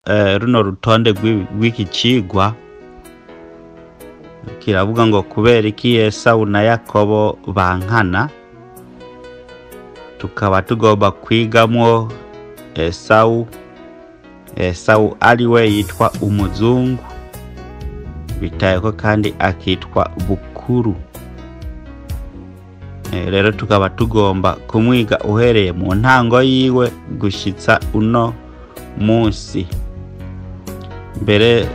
Runo rutonde rw'iki cigwa kiravuga ngo kubera iki Esawu na Yakobo bankana. Tukaba tugomba kwigamwo Esawu. Esawu ariwe yitwa umuzungu, bitayeko kandi akitwa Bukuru. Rero tukaba tugomba kumwiga uhereye mu ntango yiwe gushitsa uno munsi. Mbere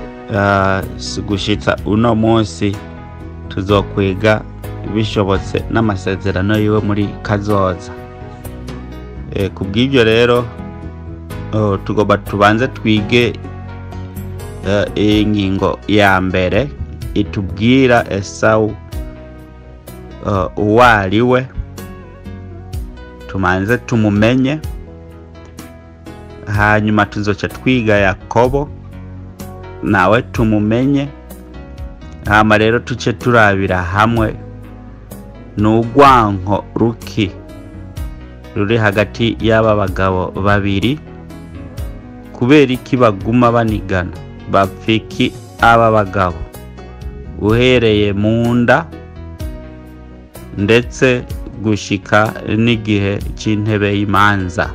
gushitsa uno munsi tuzokwiga bishobotse n'amasezerano yiwe muri kazoza. Kubw'ibyo rero tugomba tubanze twige ingingo ya mbere itubwira Esawu uwo ari we, tumanze tumumenye, hanyuma tuzoca twiga Yakobo nawe tumumenye, hama rero tuce turabira hamwe n'urwanko ruki ruri hagati y'aba bagabo babiri, kubera iki baguma banigana, bapfiki aba bagabo uhereye mu nda ndetse gushika n'igihe c'intebe y'imanza,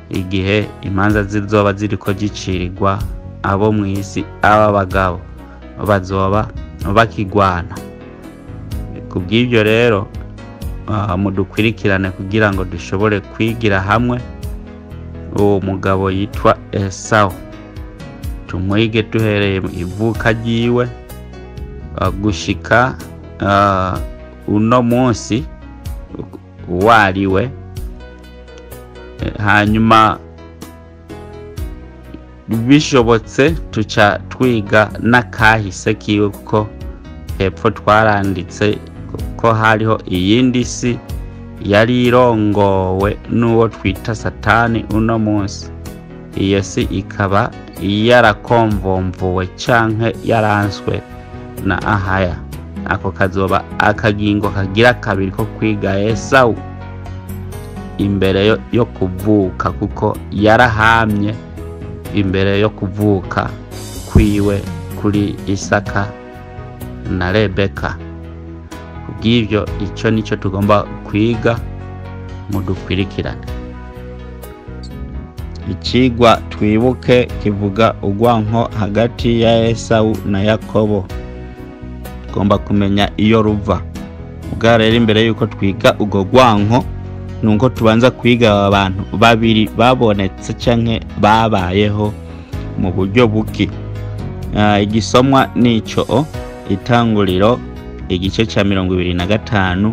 igihe imanza zizoba ziriko zicirirwa abo mw'isi, aba bagabo bazoba bakigwana. Kubw'ibyo rero mudukwirikirane kugira ngo dushobore kwigira hamwe uwo mugabo yitwa Esawu, tumwige duhereye mu ivuka ryiwe gushika uno munsi uwo ari we. Hanyuma bishobotse tuca twiga n'akahise kiwe, kuko hepfo twaranditse ko hariho iyindi si yari irongowe n'uwo twita Satani uno munsi. Iyo si ikaba yarakomvomvuwe canke yaranswe na Ahaya. Ako kazoba akagingo kagira kabiri ko kwiga Esawu imbere yo kuvuka, kuko yarahamye imbere yo kuvuka kwiwe kuri Isaka na Rebeka. Kubw'ivyo ico nico tugomba kwiga, mudukwirikirane. Icigwa twibuke kivuga urwanko hagati ya Esawu na Yakobo. Tugomba kumenya iyo ruva. Ubwa rero imbere yuko twiga urwo rwanko, nuko tubanza kwiga abantu babiri babonetse canke babayeho mu buryo buki. Igisomwa nico Itanguriro igice ca 25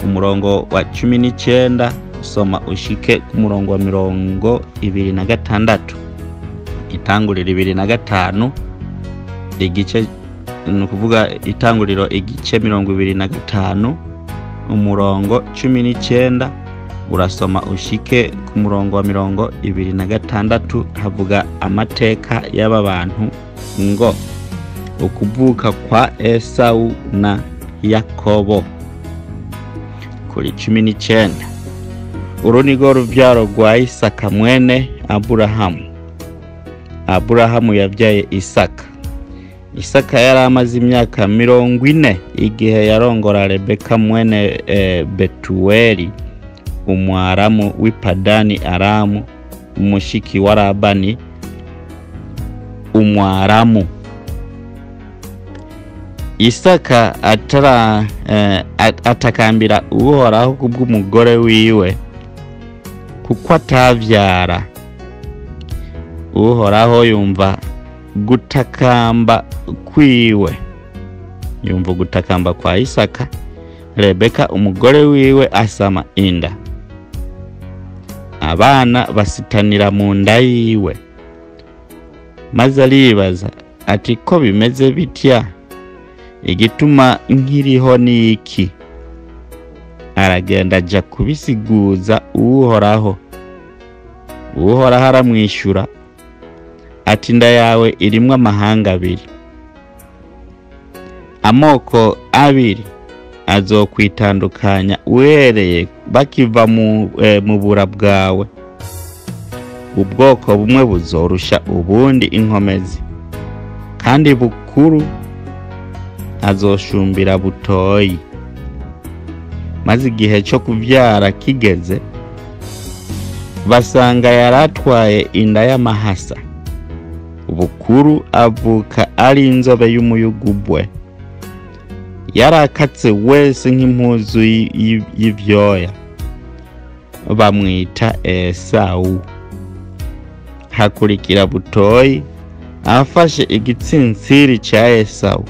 umurongo wa 19, soma ushike ku murongo wa 26. Itanguriro 25 igice, ni kuvuga Itanguriro igice 25 umurongo 19, urasoma ushike ku murongo wa 26. Havuga amateka y'aba bantu ngo ukuvuka kwa Esawu na Yakobo. Kuri 19, uru nirwo ruvyaro rwa Isaka mwene Aburahamu. Aburahamu yavyaye Isaka. Isaka yari amaze imyaka 40 igihe yarongora Rebeka mwene Betuweli Umwaramu w'iPadani Aramu, umushiki wa Labani Umwaramu. Isaka atakambira Uhoraho kubw'umugore wiwe, kuko atavyara. Uhoraho yumva gutakamba kwiwe, yumva gutakamba kwa Isaka. Rebeka umugore wiwe asama inda, abana basitanira mu nda yiwe. Maze aribaza ati ko bimeze bitya, igituma nkiriho ni iki? Aragenda aja kubisiguza Uhoraho. Uhoraho aramwishura ati inda yawe irimwo amahanga abiri, amoko abiri azokwitandukanya uhereye bakiva mu bura bwawe. Ubwoko bumwe buzorusha ubundi inkomezi, kandi bukuru azoshumbira butoyi. Maze igihe cyo kuvyara kigeze, basanga yaratwaye inda y'amahasa. Bukuru avuka ari inzobe y'umuyugubwe, yarakatse wese nk'impuzu y'ivyoya, bamwita Esawu. Hakurikira butoyi afashe igitsintsiri ca Esawu,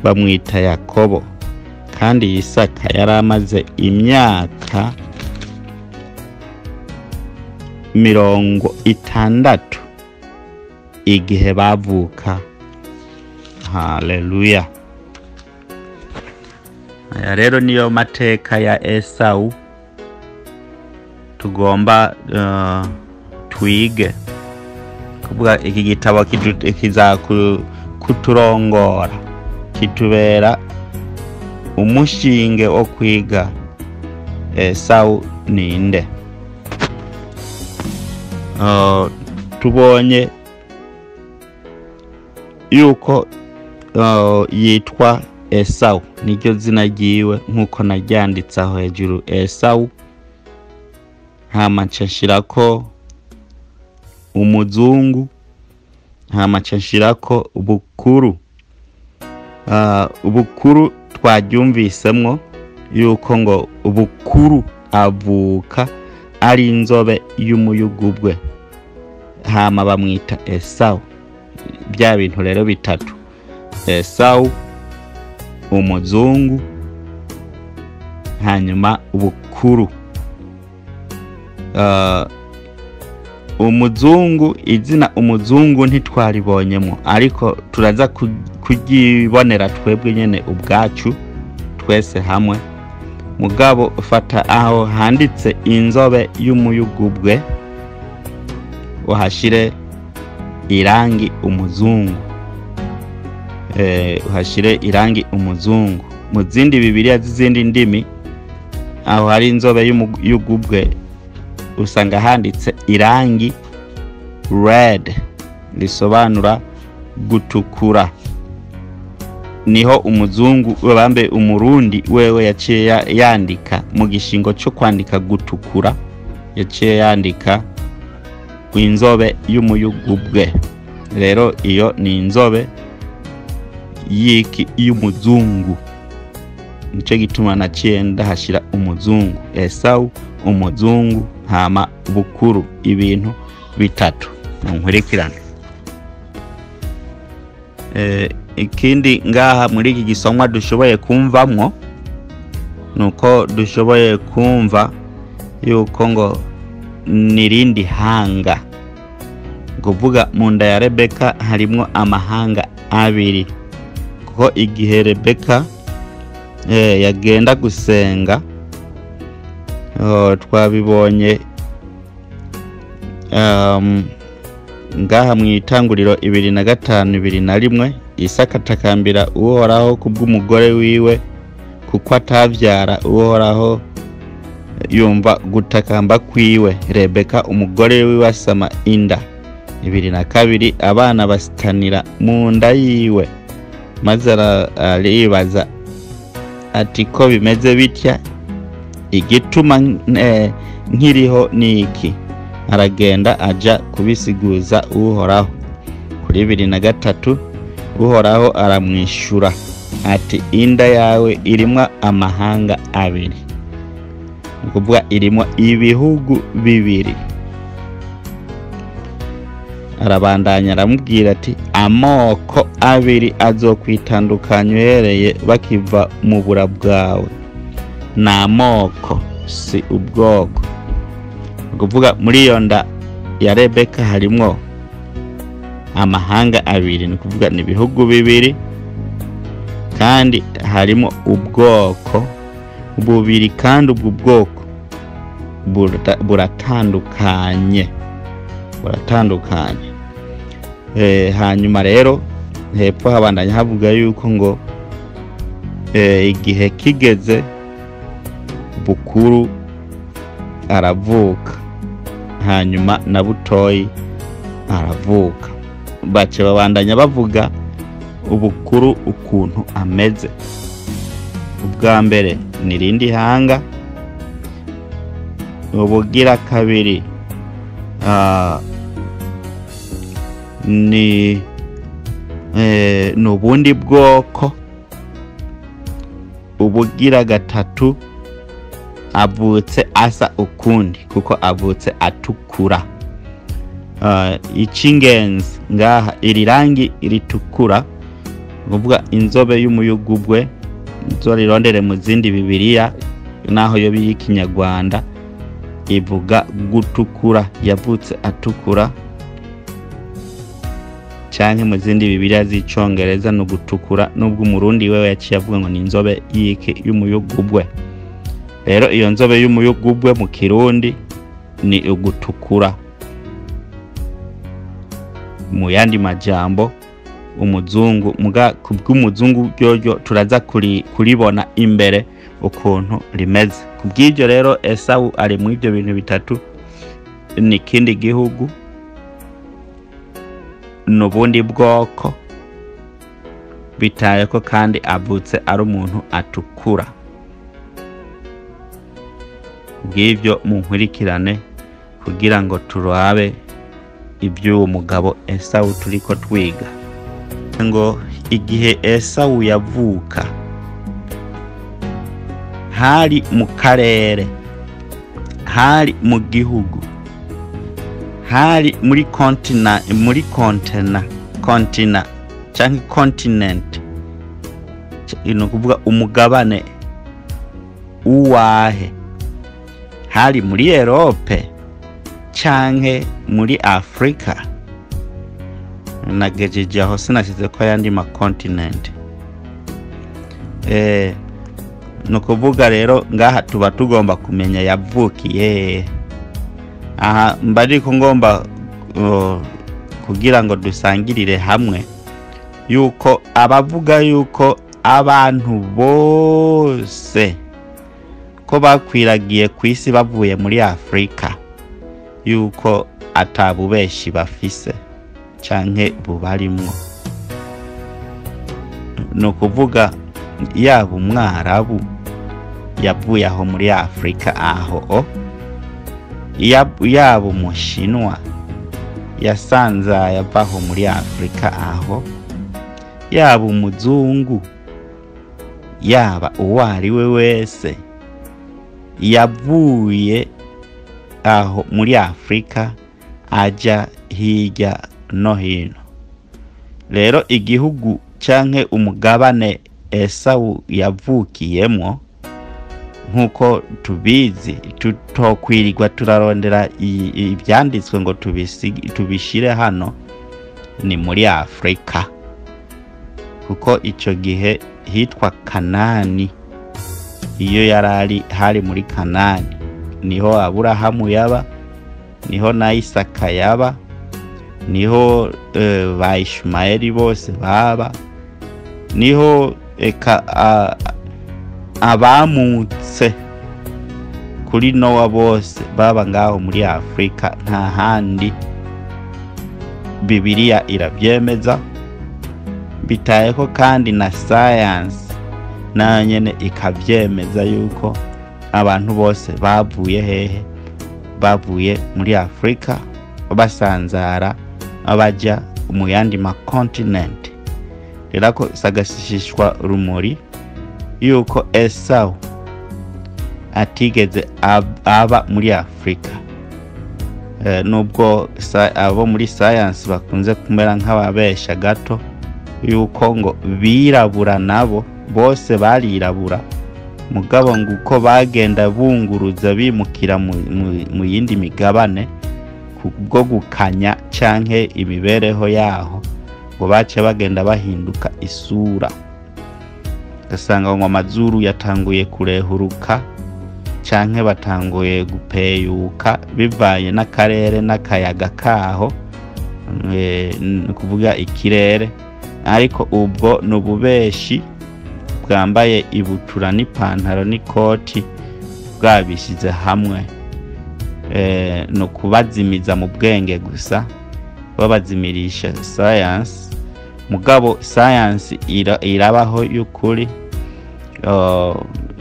bamwita Yakobo. Kandi Isaka yaramaze imyaka 60 igihe bavuka. Haleluya. Aya rero niyo mateka ya Esawu tugomba twige. Kuvuga iki gitabo kiza kuturongora, kitubera umushinge wo kwiga Esawu ninde. Tubonye yuko yitwa Esawu, niryo zina ryiwe nkuko naryanditse aho hejuru Esawu. Hama nshirako umuzungu, hama nshirako bukuru. Ubukuru twaryumvisemwo yuko ngo bukuru avuka ari inzobe y'umuyugubwe, hama bamwita Esawu. Bya bintu rero bitatu: Esawu, umuzungu, hanyuma bukuru. Umuzungu, izina umuzungu ntitwaribonyemo, ariko turaza kuryibonera twebwe nyene ubwacu twese hamwe. Mugabo fata aho handitse inzobe y'umuyugubwe uhashire irangi umuzungu. Uhashire irangi umuzungu. Mu zindi Bibiliya z'izindi ndimi aho hari inzobe y'umuyugubwe usanga handitse irangi red, risobanura gutukura. Niho umuzungu bambe umurundi wewe yaciye yandika mu gishingo cyo kwandika gutukura, yaciye yandika inzobe y'umuyugubwe. Rero iyo ni inzobe yiki y'umuzungu, nico gituma naciye ndahashira umuzungu. Esawu, umuzungu, hama bukuru, ibintu bitatu nkurikirane. Ikindi ngaha muri iki gisomwa dushoboye kumvamwo nuko dushoboye kumva yuko ngo nirindi hanga, kuvuga mu nda ya Rebeka harimwo amahanga abiri. Kuko igihe Rebeka yagenda gusenga, twabibonye ngaha mu itanguriro 25 21, Isaka atakambira Uhoraho kubw'umugore wiwe kuko atavyara. Uhoraho yumva gutakamba kwiwe, Rebeka umugore wiwe asama inda. 22, abana basitanira mu nda yiwe, maze aribaza ati ko bimeze bitya, igituma nkiriho niki? Aragenda aja kubisiguza Uhoraho. Kuri 23, Uhoraho aramwishura ati inda yawe irimwo amahanga abiri, ukuvuga irimwo ibihugu bibiri. Arabandanya aramubwira ati amoko abiri azokwitandukanya uhereye bakiva mu bura bwawe. Ni amoko, si ubwoko. Ukuvuga muri iyo nda ya Rebeka harimwo amahanga abiri, ni kuvuga ni ibihugu bibiri, kandi harimo ubwoko bubiri, kandi ubwo bwoko buratandukanye. Hanyuma rero hepfo habandanya havuga yuko ngo igihe kigeze bukuru aravuka. Hanyuma na Butoyi aravuka. Bace babandanya bavuga ubukuru ukuntu ameze. Ubwa mbere ni rindi hanga, ubugira kabiri ni nubundi bwoko, ubugira gatatu avutse asa ukundi kuko avutse atukura. Icy'ingenzi ngaha iri rangi ritukura, kuvuga inzobe y'umuyugubwe, nzorirondere mu zindi Bibiliya naho yo y'ikinyarwanda ivuga gutukura, yavutse atukura, canke mu zindi Bibiliya z'icongereza no gutukura, nubwo umurundi wewe yaciye avuga ngo ni inzobe yike y'umuyugubwe. Rero iyo nzobe y'umuyugubwe mu Kirundi ni ugutukura. Mu yandi majambo umuzungu, muga kubw'umuzungu ryoryo turaza kuribona imbere ukuntu rimeze. Kubw'ibyo rero Esawu ari mu ibyo bintu bitatu, ni kindi gihugu, nubundi bwoko, bitaye ko kandi avutse ari umuntu atukura. Bw'ibyo munkurikirane kugira ngo turabe iby'uwo mugabo Esawu turiko twiga. Ngo igihe Esawu yavuka hari mu karere, hari mu gihugu, hari muri kontina, muri kontena, kontina canke continent, ni kuvuga umugabane uwahe, hari muri Europe canke muri Afrika. Nagejeje aho sinashize ko yandi ma continent. No kuvuga rero ngaha tuba tugomba kumenya yavukiye. Aha mbariko ngomba kugira ngo dusangirire hamwe yuko abavuga yuko abantu bose ko bakwiragiye kwisi bavuye muri Afrika, yuko atabubeshi bafise canke bubarimwo. No kuvuga yaba umwarabu yavuye aho muri Afrika aho o, yaba umushinwa yasanza yavaho muri Afrika aho, yaba umuzungu, yaba uwo ari we wese yavuye aho muri Afrika aja hirya no hino. Rero igihugu canke umugabane Esawu yavukiyemo, nkuko tubizi tutokwirirwa turarondera ibyanditswe ngo tubishire hano, ni muri Afrika, kuko ico gihe hitwa Kanani. Iyo yarari hari muri Kanani, niho Aburahamu yaba, niho na Isaka yaba, niho ba Ishumaeli bose baba, niho eka abamutse kuri Nowa bose baba ngaho muri Afrika, nta handi. Bibiliya irabyemeza, bitayeko kandi na science na nyene ikabyemeza yuko abantu bose bavuye hehe, bavuye muri Afrika basanzara abaja mu yandi ma continent. Rero ko sagasishishwa rumuri yuko Esau atigeze aba muri Afrika. Nubwo abo muri science bakunze kumera nk'ababesha gato yuko ngo birabura nabo bose barirabura, mugabo ngo uko bagenda bunguruza bimukira mu yindi migabane kubwo gukanya canke imibereho yaho, ngo bace bagenda bahinduka isura, ugasanga ngo amazuru yatanguye kurehuruka canke batanguye gupeyuka bivanye n'akarere n'akayaga kaho, kuvuga ikirere. Ariko ubwo nububeshi bwambaye ibutura n'ipantaro n'ikoti bwabishize hamwe. No kubazimiza mu bwenge gusa, babazimirisha science. Mugabo science irabaho y'ukuri,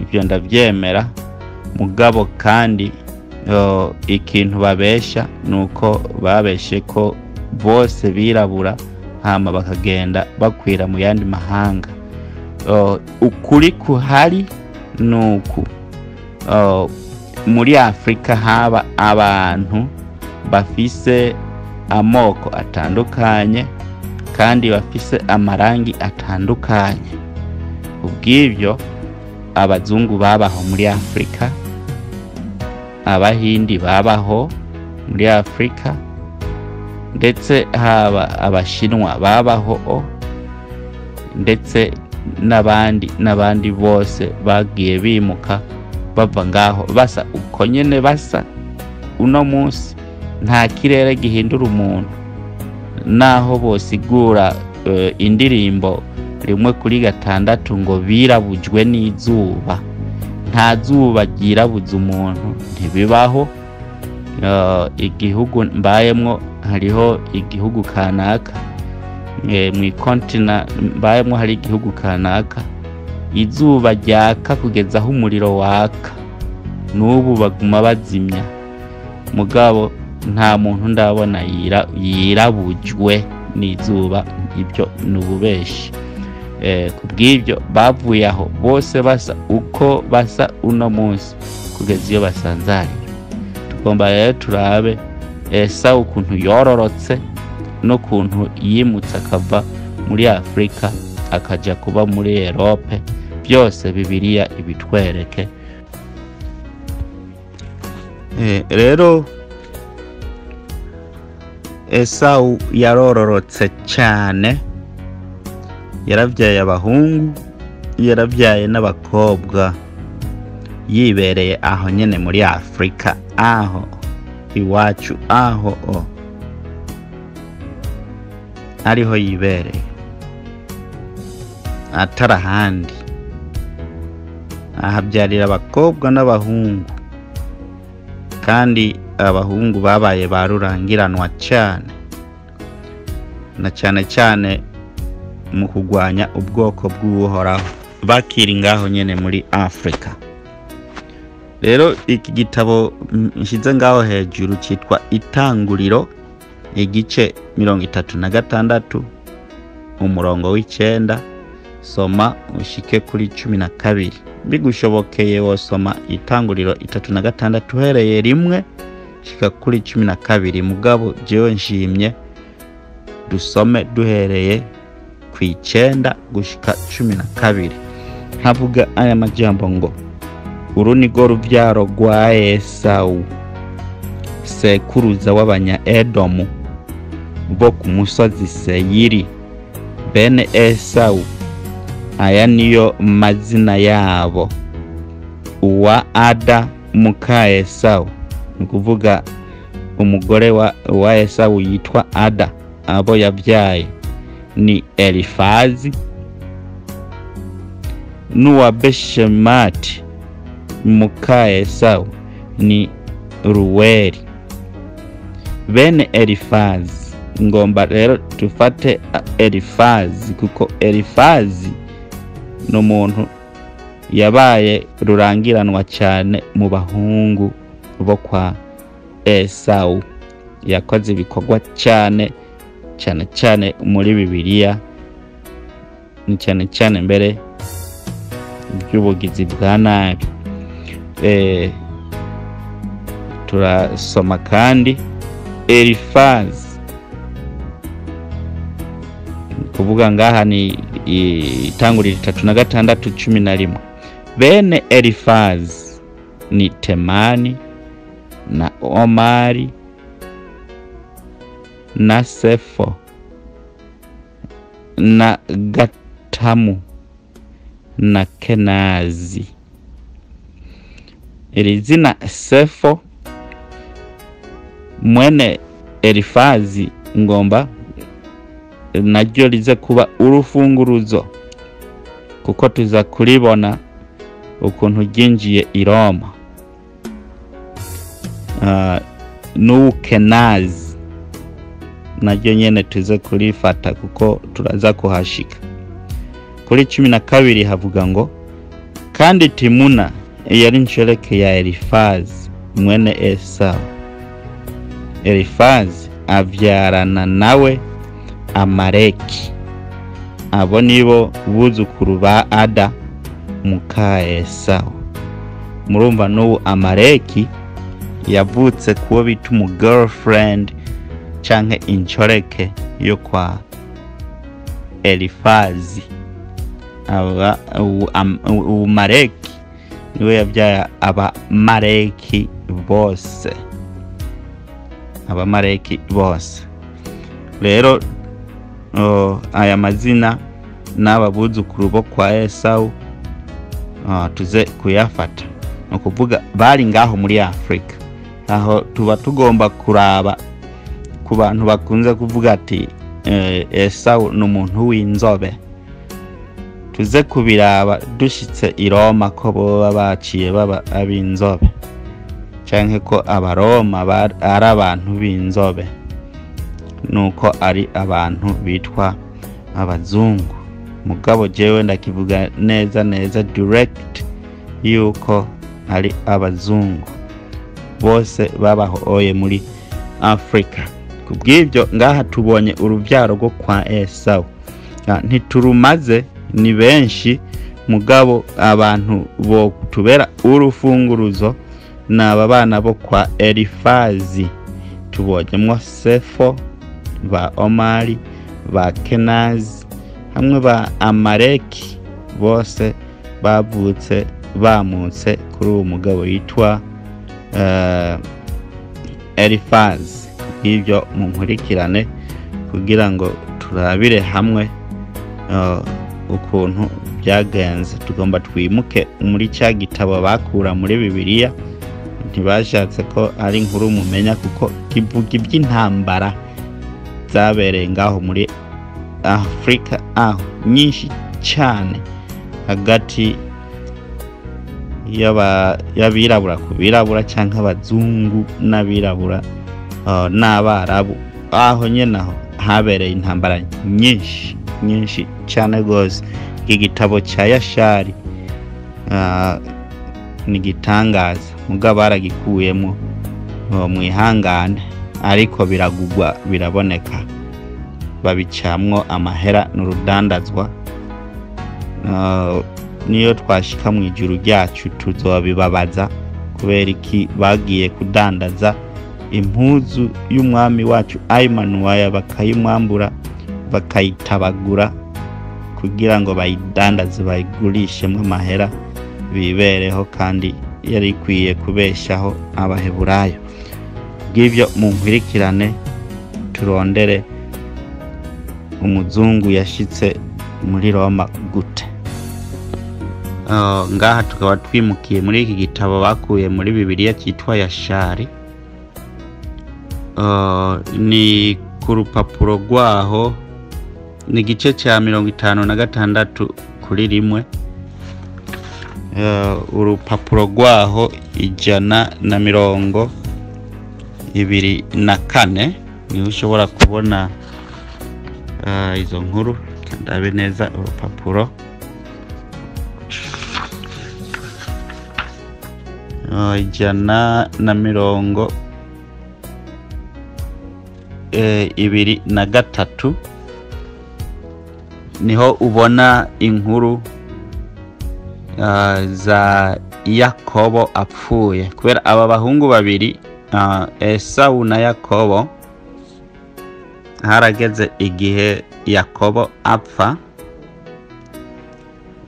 ibyo ndabyemera. Mugabo kandi ikintu babesha nuko babeshe ko bose birabura, hama bakagenda bakwira mu yandi mahanga. Ukuri kuhari nuku muri Afrika haba abantu bafise amoko atandukanye kandi bafise amarangi atandukanye. Ubw'ibyo abazungu babaho muri Afrika, abahindi babaho muri Afrika, ndetse haba abashinwa babaho, ndetse n'abandi n'abandi bose bagiye bimuka bava ngaho basa uko nyene basa uno munsi. Nta kirere gihindura umuntu, naho bosigura indirimbo 1:6 ngo birabujwe n'izuba. Nta zuba ryirabuza umuntu, ntibibaho. Igihugu mbayemwo, hariho igihugu kanaka, mw'ikontina mbayemwo hari igihugu kanaka izuba ryaka kugeza aho umuriro waka, n'ubu baguma bazimya. Mugabo nta muntu ndabona yirabujwe n'izuba, ibyo ni ububeshi. Kubw'ibyo bavuye aho bose basa uko basa uno munsi kugeza iyo basanzariye. Tugomba rero turabe Esawu ukuntu yororotse n'ukuntu yimutse akava muri Afrika akaja kuba muri Europe, byose Bibiliya ibitwereke. Rero Esawu yarororotse cyane, yaravyaye abahungu, yaravyaye n'abakobwa, yibereye aho nyene muri Afrika, aho iwacu, aho ariho yibereye, atari ahandi. Ahabyarira abakobwa n'abahungu, kandi abahungu babaye ba rurangiranwa cyane, na cyane cyane mu kugwanya ubwoko bw'Uhoraho bakiri ngaho nyene muri Afrika. Rero iki gitabo nshize ngaho hejuru cyitwa Itanguriro, igice 36 umurongo w'9, soma ushike kuri 12. Bigushobokeye wosoma Itanguriro 36 uhereye 1 shika kuri 12. Mugabo jewe nshimye dusome duhereye ku 9 gushika 12. Havuga aya majambo ngo: uru ni rwo ruvyaro rwa Esawu, sekuruza w'abanya Edomu bo ku musozi Seyiri. Bene Esawu, aya niyo mazina yabo: uwa Ada muka Esawu, ni kuvuga umugore wa Esawu yitwa Ada, abo yabyaye ni Elifazi, n'uwa Beshemati muka Esawu ni Ruweli. Bene Elifazi, ngomba rero tufate Elifazi kuko Elifazi ni umuntu yabaye rurangiranwa cyane mu bahungu bo kwa Esawu, yakoze ibikorwa cyane cyane cyane muri Bibiliya, ni cyane cyane mbere by'ubugizi bwa nabi. Turasoma kandi Elifazi, kuvuga ngaha ni Itanguriro 36:11. Bene Elifazi ni Temani na Omari na Sefo na Gatamu na Kenazi. Iri zina Sefo mwene Elifazi ngomba naryo rize kuba urufunguruzo, kuko tuza kuribona ukuntu ryinjiye i Roma. N'ukenazi naryo nyene tuze kurifata kuko turaza kuhashika. Kuri 12 havuga ngo kandi Timuna yari inshoreke ya Elifazi mwene Esawu. Elifazi avyarana nawe Amaleki. Abo nibo buzukuru ba Ada muka Esawu. Murumva n'ubu Amaleki yavutse kuwo bita umu girlfriend canke inshoreke yo kwa Elifazi. Aba Umaleki niwe yabyaye Abamaleki bose, Abamaleki bose. Rero aya mazina n'aba buzukuru bo kwa Esawu tuze kuyafata. Ni ukuvuga bari ngaho muri Afrika. Aho tuba tugomba kuraba ku bantu bakunze kuvuga ati Esawu ni umuntu w'inzobe. Tuze kubiraba dushitse i Roma ko boba baciye baba ab'inzobe, canke ko Abaroma ari abantu b'inzobe, nuko ari abantu bitwa abazungu. Mugabo jewe ndakivuga neza neza direct yuko ari abazungu bose babahoye muri Afrika. Kubw'ibyo ngaha tubonye uruvyaro rwo kwa Esawu. Ntiturumaze, ni benshi, mugabo abantu bo tubera urufunguruzo n'aba bana bo kwa Elifazi. Tubonyemwo Sefo, ba Omari, ba Kenazi hamwe ba Amaleki, bose bavutse bamutse kuri uwo mugabo yitwa Elifazi. Ibyo munkurikirane kugira ngo turabire hamwe ukuntu byagenze. Tugomba twimuke muri cya gitabo bakura muri Bibiliya, ntibashatse ko ari inkuru mumenya kuko kivuga iby'intambara zabereye ngaho muri Afrika aho nyinshi cyane hagati y'abirabura ku birabura cyangwa abazungu n'abirabura n'abarabu. Aho nyene aho habereye intambara nyinshi nyinshi cyane gose. Iki gitabo cya Yashari ni gitangaza, mugabo baragikuyemo mwihangane, ariko biragugwa biraboneka, babicamwo amahera n'urudandazwa. Niyo twashika mu ijuru ryacu tuzobibabaza kubera iki bagiye kudandaza impuzu y'umwami wacu Aimanuwaya, bakayimwambura bakayitabagura kugira ngo bayidandaze bayigurishemo amahera bibereho, kandi yari ikwiye kubeshaho Abaheburayo. Bw'ibyo munkurikirane turondere umuzungu yashitse muri Roma gute. Ngaha tukaba twimukiye muri iki gitabo bakuye muri Bibiliya cyitwa Yashari. Ni ku rupapuro rwaho, ni igice cya 56 kuri 1, urupapuro rwaho 124 niho ushobora kubona izo nkuru. Ndabe neza urupapuro 123 niho ubona inkuru za Yakobo apfuye. Kubera aba bahungu babiri Esawu na Yakobo, harageze igihe Yakobo apfa.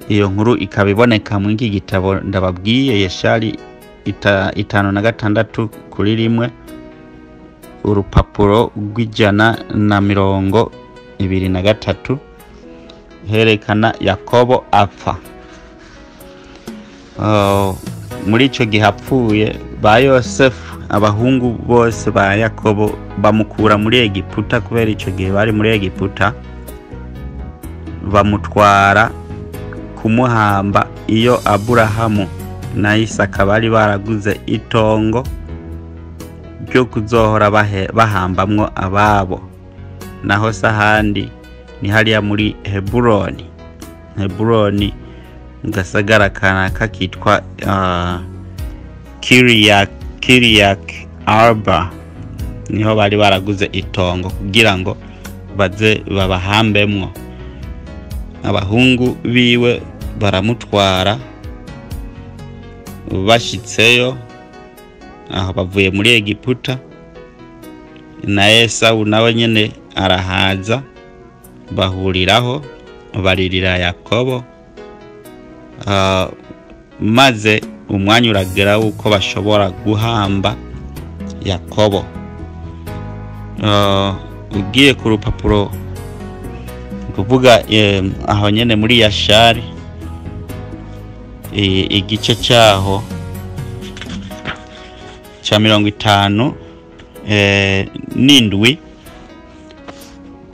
Iyo nkuru ikaba iboneka mu iki gitabo ndababwiye Yashari 56 kuri 1, urupapuro rw'123 herekana Yakobo apfa. Muri ico gihe apfuye, ba Yosefu abahungu bose ba Yakobo bamukura muri Egiputa, kubera ico gihe bari muri Egiputa, bamutwara kumuhamba iyo Aburahamu na Isaka bari baraguze itongo ryo kuzohora bahambamwo ababo. Naho sahandi ni hariya muri Heburoni. Heburoni mu gasagara kanaka kitwa Kiriak Arba, niho bari baraguze itongo kugira ngo baze babahambemwo. Abahungu biwe baramutwara, bashitseyo aho bavuye muri Egiputa, na Esawu nawe nyene arahaza, bahuriraho baririra Yakobo. Maze umwanya uragera wuko bashobora guhamba Yakobo. Ugiye ku rupapuro kuvuga aho nyene muri Yashari, igice cyaho ca 57,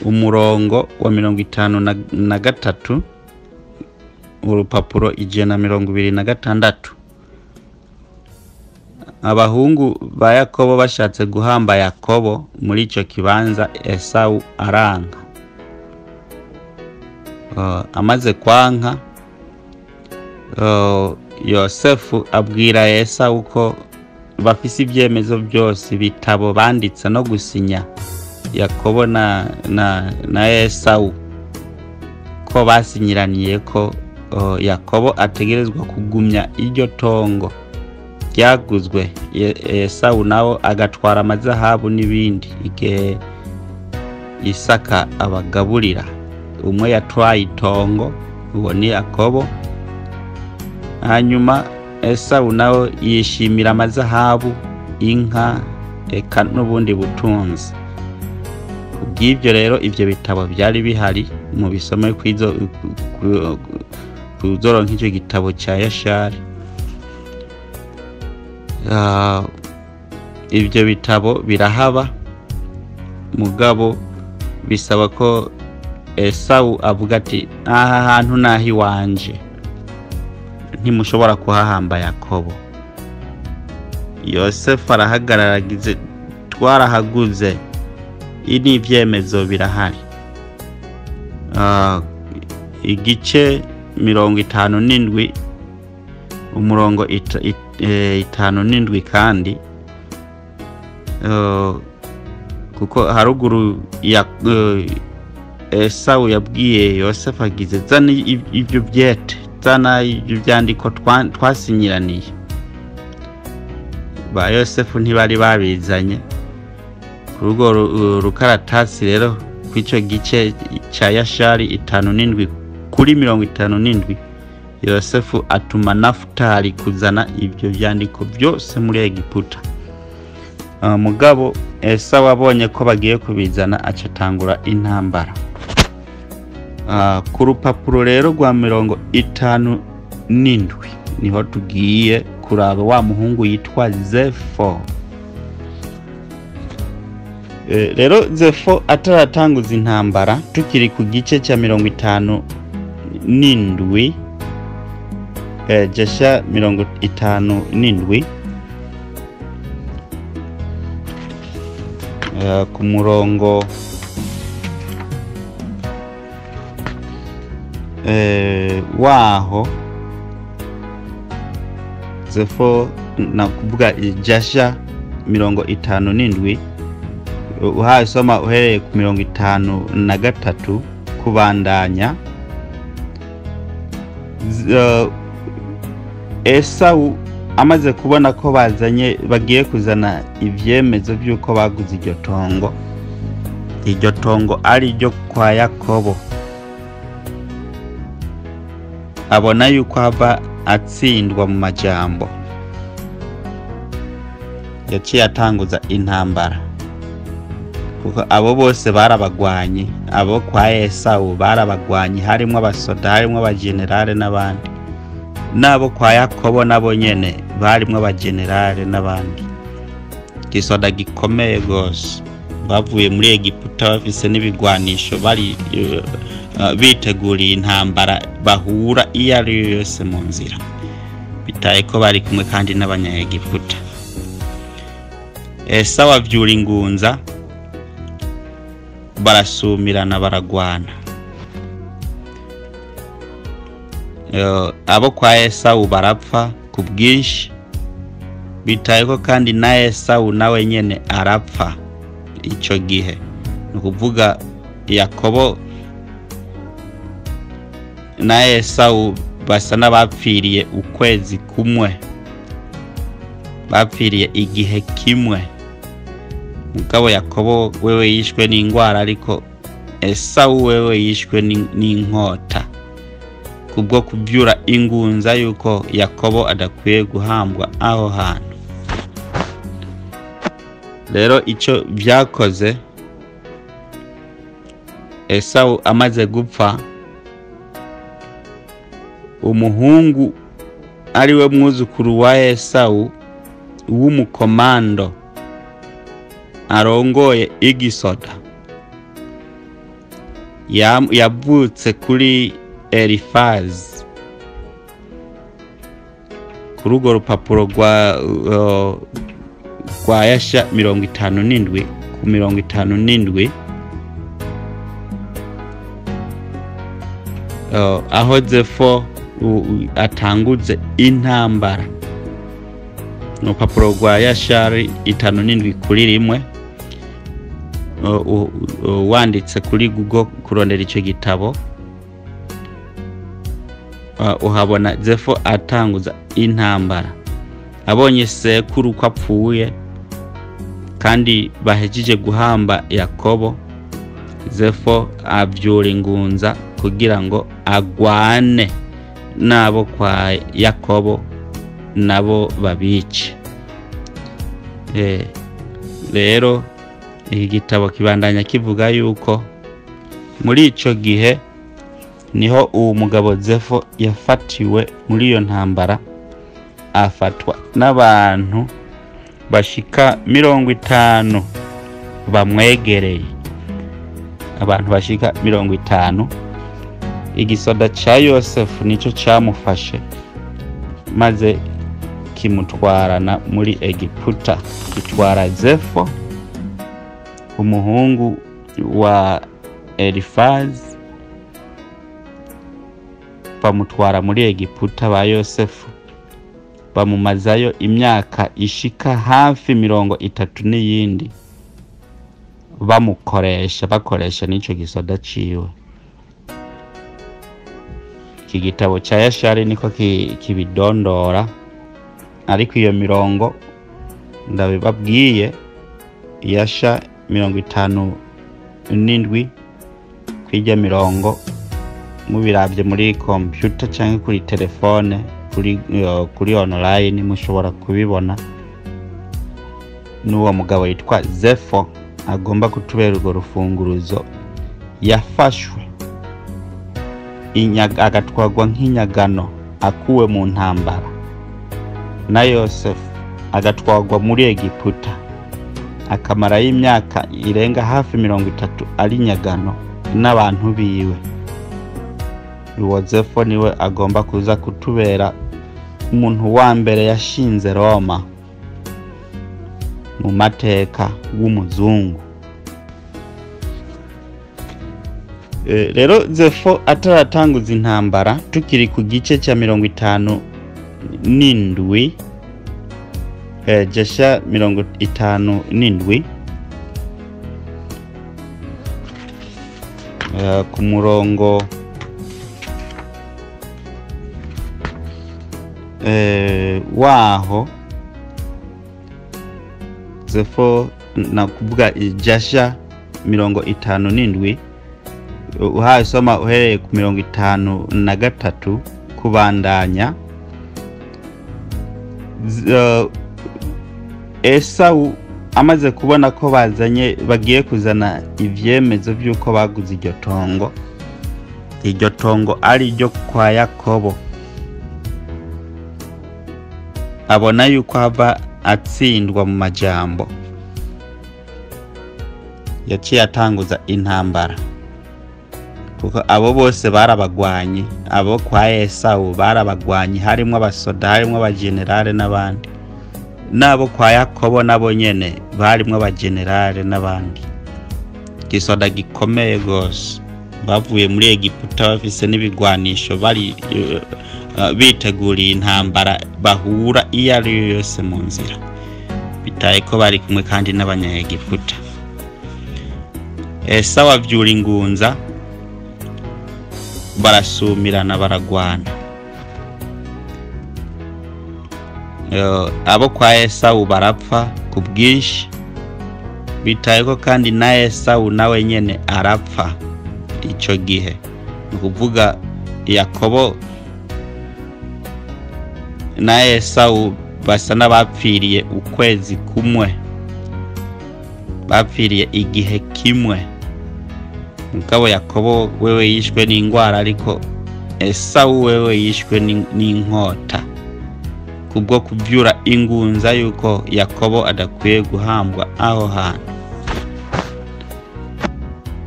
umurongo wa 53, urupapuro 126. Abahungu ba Yakobo bashatse guhamba Yakobo muri ico kibanza, Esawu aranka. Amaze kwanka, Yosefu abwira Esawu ko bafise ibyemezo byose, ibitabo banditse no gusinya Yakobo na Esawu, ko basinyiraniye ko Yakobo ategerezwa kugumya iryo tongo ryaguzwe, Esawu nawe agatwara amazahabu n'ibindi igihe Isaka abagaburira. Umwe yatwaye itongo, uwo ni Yakobo, hanyuma Esawu nawe yishimira amazahabu, inka, eka n'ubundi butunzi. Kubw'ibyo rero ibyo bitabo byari bihari, mu bisome kuzoronka icyo gitabo cya Yashari. Ibyo bitabo birahaba, mugabo bisaba ko Esawu avuga ati aha hantu nahi wanje, ntimushobora kuhahamba Yakobo. Yosefu arahagarara agize twarahaguze, ini ibyemezo birahari. Igice 57, umurongo 57 kandi, kuko haruguru ya Esawu yabwiye Yosefu agize zana ibyo byete, zana ibyo byandiko twasinyiraniye. Ba Yosefu ntibari babizanye. Kuri urwo rukaratasi rero kw'ico gice ca Yashari 57 kuri 57, Yosefu atuma Nafutali kuzana ibyo byandiko byose muri Egiputa. Mugabo Esawu abonye ko bagiye kubizana, acatangura intambara. Ku rupapuro rero rwa 57 niho tugiye kuraba wa muhungu yitwa Zefo. Rero Zefo ataratanguza intambara, tukiri ku gice cya 57, Jesha 57, ku murongo waho Zefo, na kuvuga Jasha 57, uhasoma uhereye ku 53 kubandanya. Esawu amaze kubona ko bazanye, bagiye kuzana ibyemezo by'uko baguze iryo tongo, iryo tongo ari ryo kwa Yakobo, abona yuko ava atsindwa mu majambo, yaciye atanguza intambara. Kuko abo bose barabagwanye, abo kwa Esawu barabagwanye, harimo abasoda, harimo abagenerale n'abandi, nabo kwa Yakobo nabo nyene barimo abagenerale n'abandi. Gisoda gikomeye gose, bavuye muri Egiputa bafise n'ibigwanisho, bari biteguriye intambara bahura iyo ari yo yose mu nzira, bitaye ko bari kumwe kandi n'abanyaegiputa. Esawu avyura ingunza, barasumirana, baragwana. Abo kwa Esawu barapfa ku bwinshi, bitayeko kandi na Esawu nawe nyene arapfa ico gihe. Ni ukuvuga Yakobo na Esawu basa n'abapfiriye ukwezi kumwe, bapfiriye igihe kimwe. Mugabo Yakobo wewe yishwe n'ingwara, ariko Esawu wewe yishwe n'inkota kubwo kuvyura ingunza yuko Yakobo adakwiye guhambwa aho hantu. Rero ico vyakoze, Esawu amaze gupfa, umuhungu ariwe mwuzukuru wa Esawu w'umukomando arongoye igisoda yavutse kuri Elifazi. Kuri urwo rupapuro rwa Yasha 57 ku 57, aho Zefo atanguze intambara, urupapuro rwa Yashari 57 kuri 1, wanditse kuri Google kurondera ico gitabo, uhabona Zefo atanguza intambara abonye sekuru ko apfuye kandi bahejeje guhamba Yakobo. Zefo avyura ingunza kugira ngo agwane nabo kwa Yakobo nabo babice. Rero iki gitabo kibandanya kivuga yuko muri ico gihe niho uwo mugabo Zefo yafatiwe muri iyo ntambara, afatwa n'abantu bashika 50 bamwegereye, abantu bashika 50. Igisoda ca Yosefu nico camufashe maze kimutwarana muri Egiputa, gitwara Zefo umuhungu wa Elifazi, bamutwara muri Egiputa ba Yosefu, bamumazayo imyaka ishika hafi 30 n'iyindi, bamukoresha, bakoresha n'ico gisoda ciwe. Iki gitabo ca Yashari niko kibidondora, ariko iyo mirongo ndabibabwiye, Yasha 57 kwirya mirongo, mubiravye muri computer canke kuri telefone, kuri online mushobora kubibona. N'uwo mugabo yitwa Zefo agomba kutubera urwo rufunguruzo, yafashwe agatwagwa nk'inyagano akuwe mu ntambara na Yosefu, agatwagwa muri Egiputa, akamarayo imyaka irenga hafi 30 ari nyagano n'abantu biwe. Uwo Zefo niwe agomba kuza kutubera umuntu wa mbere yashinze Roma mu mateka w'umuzungu. Rero Zefo ataratanguza intambara, tukiri ku gice cya 57, Jesha 57, ku murongo waho Zefo, na kuvuga Jasha 57, uhasoma uhereye ku 53 kubandanya. Esawu amaze kubona ko bazanye, bagiye kuzana ivyemezo vy'uko baguze iryo tongo, iryo tongo ari iryo kwa Yakobo, abona yuko hava atsindwa mu majambo, yaciye atanguza intambara, kuko abo bose barabagwanyi, abo kwa Esawu barabagwanyi, harimwo abasoda, harimwo abajenerale n'abandi. Nabo kwa Yakobo nabo nyene barimwo abagenerale n'abandi, igisoda gikomeye gose. Bavuye muri Egiputa bafise n'ibigwanisho, bari biteguriye intambara bahura iyo ari yo yose mu nzira, bitaye ko bari kumwe kandi n'abanyaegiputa. Esawu avyura ingunza, barasumirana, baragwana. Abo kwa Esawu barapfa ku bwinshi, bitaye ko kandi na Esawu nawe nyene arapfa ico gihe. Ni ukuvuga Yakobo na Esawu basa n'abapfiriye ukwezi kumwe, bapfiriye igihe kimwe. Mugabo Yakobo wewe yishwe n'ingwara, ariko Esawu wewe yishwe n'inkota kubwo kuvyura ingunza yuko Yakobo adakwiye guhambwa aho hantu.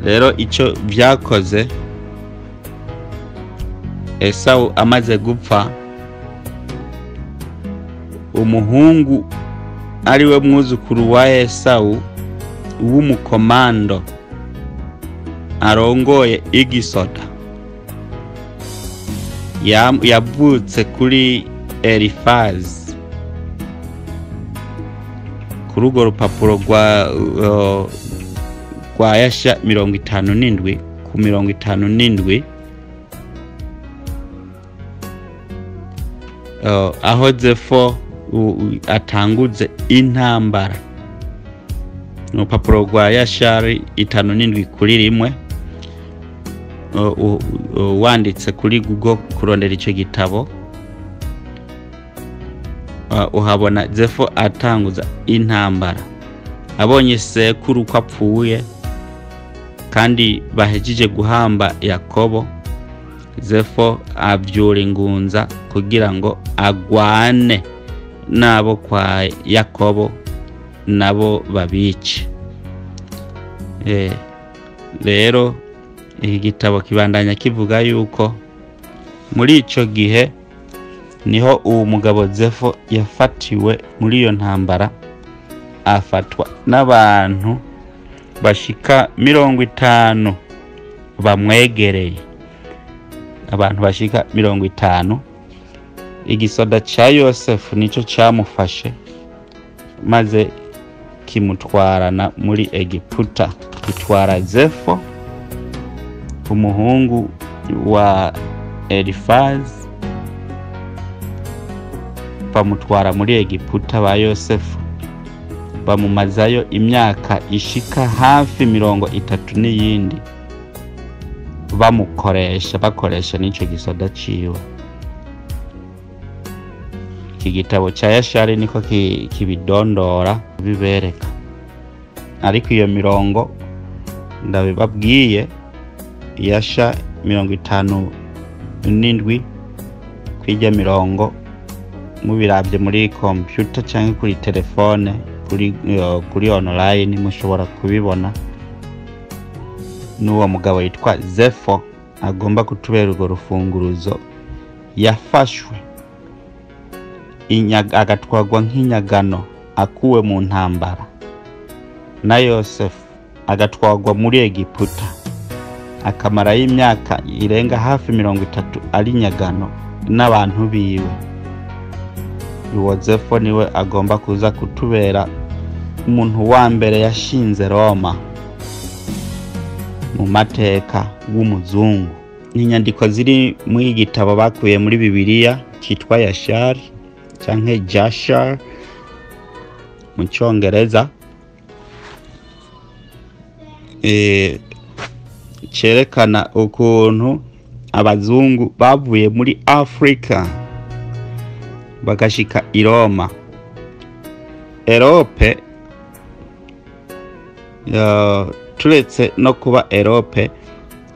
Rero ico vyakoze, Esawu amaze gupfa, umuhungu ariwe mwuzukuru wa Esawu w'umukomando arongoye igisoda yavutse kuri Elifazi. Kuri urwo rupapuro rwa Yasha 57 ku 57, aho Zefo atanguze intambara, urupapuro rwa Yashari 57 kuri 1, wanditse kuri Google kurondera ico gitabo, uhabona Zefo atanguza intambara abonye sekuru ko apfuye kandi bahejeje guhamba Yakobo. Zefo avyura ingunza kugira ngo agwane nabo kwa Yakobo nabo babice. Rero iki gitabo kibandanya kivuga yuko muri ico gihe niho uwo mugabo Zefo yafatiwe muri iyo ntambara, afatwa n'abantu bashika 50 bamwegereye, abantu bashika 50. Igisoda ca Yosefu nico camufashe maze kimutwarana muri Egiputa, gitwara Zefo umuhungu wa Elifazi, bamutwara muri Egiputa ba Yosefu, bamumazayo imyaka ishika hafi 30 n'iyindi, bamukoresha bakoresha n'ico gisoda ciwe. Iki gitabo ca Yashari niko kibidondora bibereka, ariko iyo mirongo ndabibabwiye, Yasha 57 kwirya mirongo mubiravye muri computer canke kuri telefone, kuri online mushobora kubibona. N'uwo mugabo yitwa Zefo agomba kutubera urwo rufunguruzo, yafashwe agatwagwa nk'inyagano akuwe mu ntambara na Yosefu, agatwagwa muri Egiputa, akamarayo imyaka irenga hafi 30 ari nyagano n'abantu biwe. Uwo Zefo niwe agomba kuza kutubera umuntu wa mbere yashinze Roma mu mateka w'umuzungu. Inyandiko ziri muri igitabo bakuye muri Bibiliya cyitwa Yashari canke Jashar mu Congereza, cerekana ukuntu abazungu bavuye muri Afrika bagashika i Roma. Erope, turetse no kuba Erope,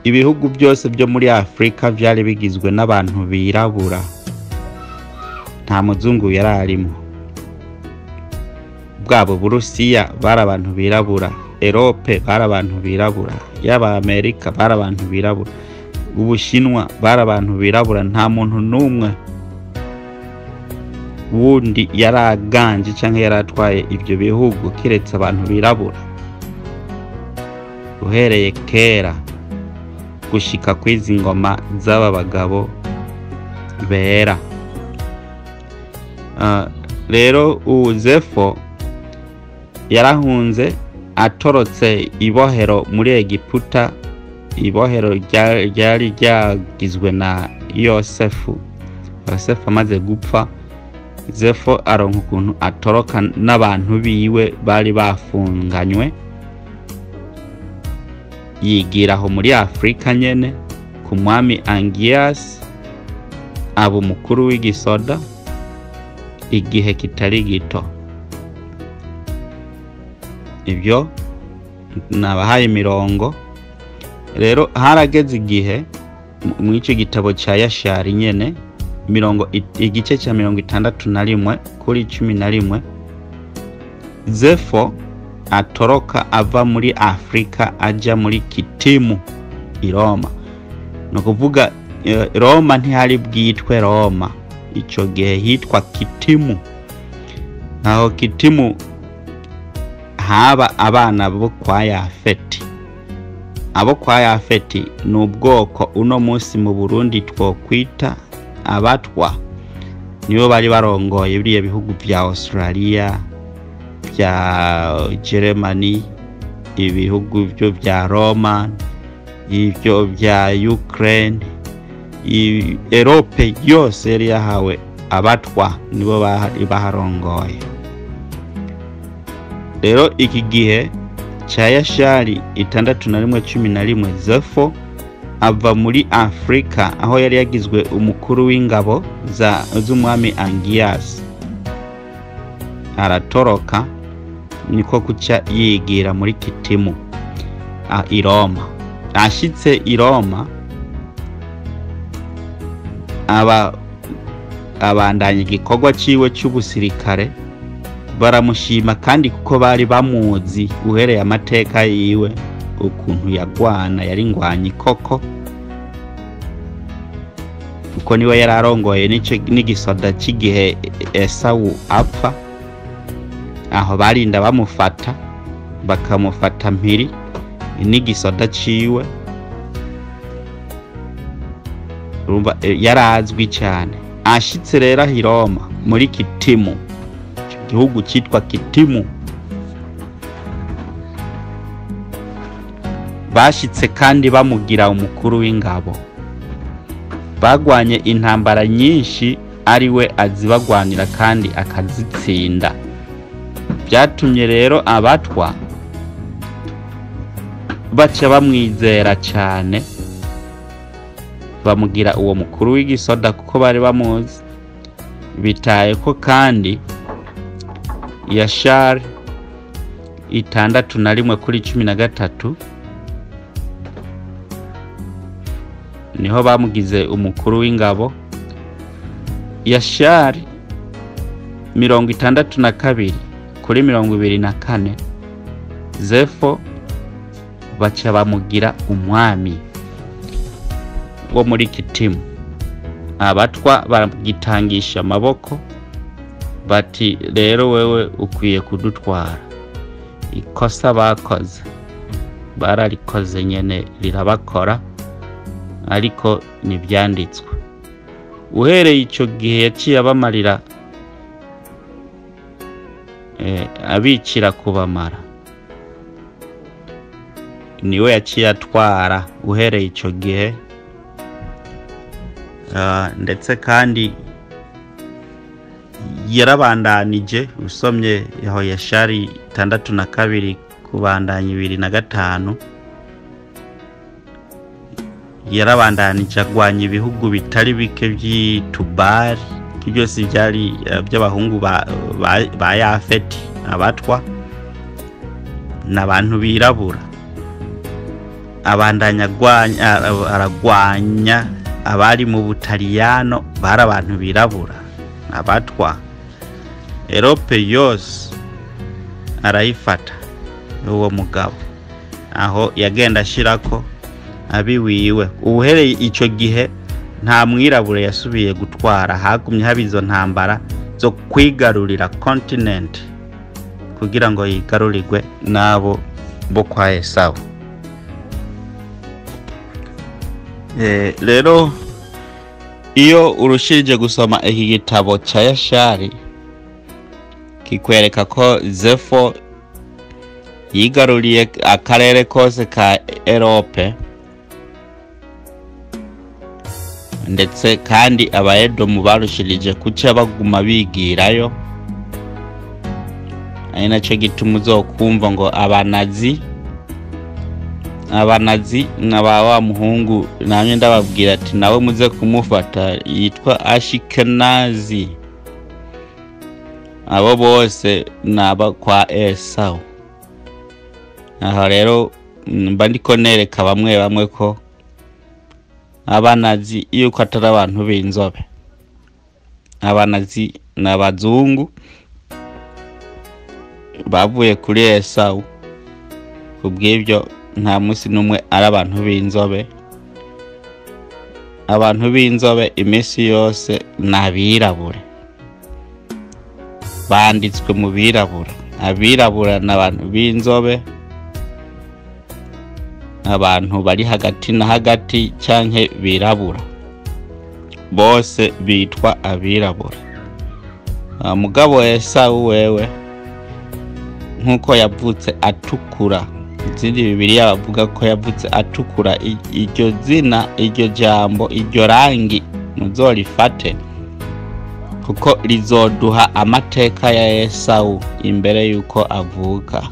ibihugu byose byo muri Afrika vyari bigizwe n'abantu birabura, nta muzungu yararimo. Bwabo Burusiya bari abantu birabura, Erope bari abantu birabura, yaba Amerika bari abantu birabura, Ubushinwa bari abantu birabura, nta muntu n'umwe wundi yaraganje canke yaratwaye ivyo bihugu kiretse abantu birabura. Uhereye kera gushika kw'izi ngoma z'aba bagabo bera. Rero Zefo yarahunze atorotse ibohero muri Egiputa, ibohero ryari ryagizwe na Yosefu. Yosefu amaze gupfa, Zefo aronka ukuntu atoroka n'abantu biwe bari bafunganywe, yigira aho muri Afrika nyene ku mwami Angias, aba umukuru w'igisoda igihe kitari gito. Ibyo nabahaye imirongo. Rero harageze igihe mw'ico gitabo ca Yashari nyene, igice ca 61 kuri 11, Zefo atoroka ava muri Afrika aja muri Kitimu i Roma. Ni ukuvuga Roma ntihari bwitwe Roma, ico gihe hitwa Kitimu. Aho Kitimu haba abana bo kwa Yafeti. Abo kwa Yafeti ni ubwoko uno munsi mu Burundi twokwita abatwa, nibo bari barongoye biriya bihugu vya Australia, vya Germany, ibihugu byo vya Roma, ibyo vya Ukraine, Europe yose yari yahawe abatwa, nibo bari baharongoye. Rero iki gihe ca Yashari 61:11, Zefo ava muri Afrika aho yari yagizwe umukuru w'ingabo z'umwami Angias, aratoroka niko kuca yigira muri Kitimu i Roma. Ashitse i Roma abandanya igikorwa ciwe c'ubusirikare, baramushima kandi kuko bari bamuzi uhereye amateka yiwe ukuntu yagwana, yari ngwanyi koko, kuko niwe yari arongoye n'igisoda c'igihe Esawu apfa, aho barinda bamufata bakamufata mpiri n'igisoda ciwe. Urumva yarazwi cyane. Ashitse rero i Roma muri Kitimu, igihugu cyitwa Kitimu, bashitse kandi bamugira umukuru w'ingabo. Bagwanye intambara nyinshi ariwe azibagwanira kandi akazitsinda. Byatumye rero abatwa baca bamwizera cyane, bamugira uwo mukuru w'igisoda kuko bari bamuzi. Bitaye ko kandi Yashari 61:13 niho bamugize umukuru w'ingabo. Yashari 62:24, Zefo baca bamugira umwami wo muri Kitimu. Abatwa baragitangisha amaboko bati rero wewe ukwiye kudutwara. Ikosa bakoze bararikoze nyene rirabakora, ariko ntibyanditswe. Uhereye ico gihe yaciye abamarira, abicira kubamara, niwe yaciye atwara uhereye ico gihe. Ndetse kandi yarabandanije, usomye aho Yashari 62 kubandanya 25, yarabandanije agwanya ibihugu bitari bike by'Tubali, byose byari by'abahungu ba Yafeti, abatwa n'abantu birabura. Abandanya aragwanya abari mu Butaliyano, bari abantu birabura, abatwa. Europe yose arayifata uwo mugabo, aho yagenda ashirako abiwiwe. Uhereye ico gihe nta mwirabure yasubiye gutwara, hagumye haba izo ntambara zo kwigarurira continent kugira ngo yigarurirwe n'abo bo kwa Esawu. Rero iyo urushirije gusoma iki gitabo ca Yashari, kikwereka ko Zefo yigaruriye akarere kose ka Erope, ndetse kandi Abaedomu barushirije kuca baguma bigirayo. Ari naco gituma uzokumva ngo abanazi nkaba wa muhungu namye ndababwira ati nawe muze kumufata, yitwa Ashikenazi. Abo bose naba kwa Esawu. Aho rero mba ndiko nereka bamwe bamwe ko abanazi yuko atari abantu b'inzobe. Abanazi n'abazungu bavuye kuri Esawu. Kubw'ibyo nta munsi n'umwe ari abantu b'inzobe. Abantu b'inzobe iminsi yose n'abirabura, banditswe mu birabura. Abirabura n'abantu b'inzobe, abantu bari hagati na hagati canke birabura, bose bitwa abirabura. Mugabo Esawu wewe nkuko yavutse atukura, izindi Bibiliya bavuga ko yavutse atukura. Iryo zina, iryo jambo, iryo rangi muzorifate, kuko rizoduha amateka ya Esawu imbere yuko avuka,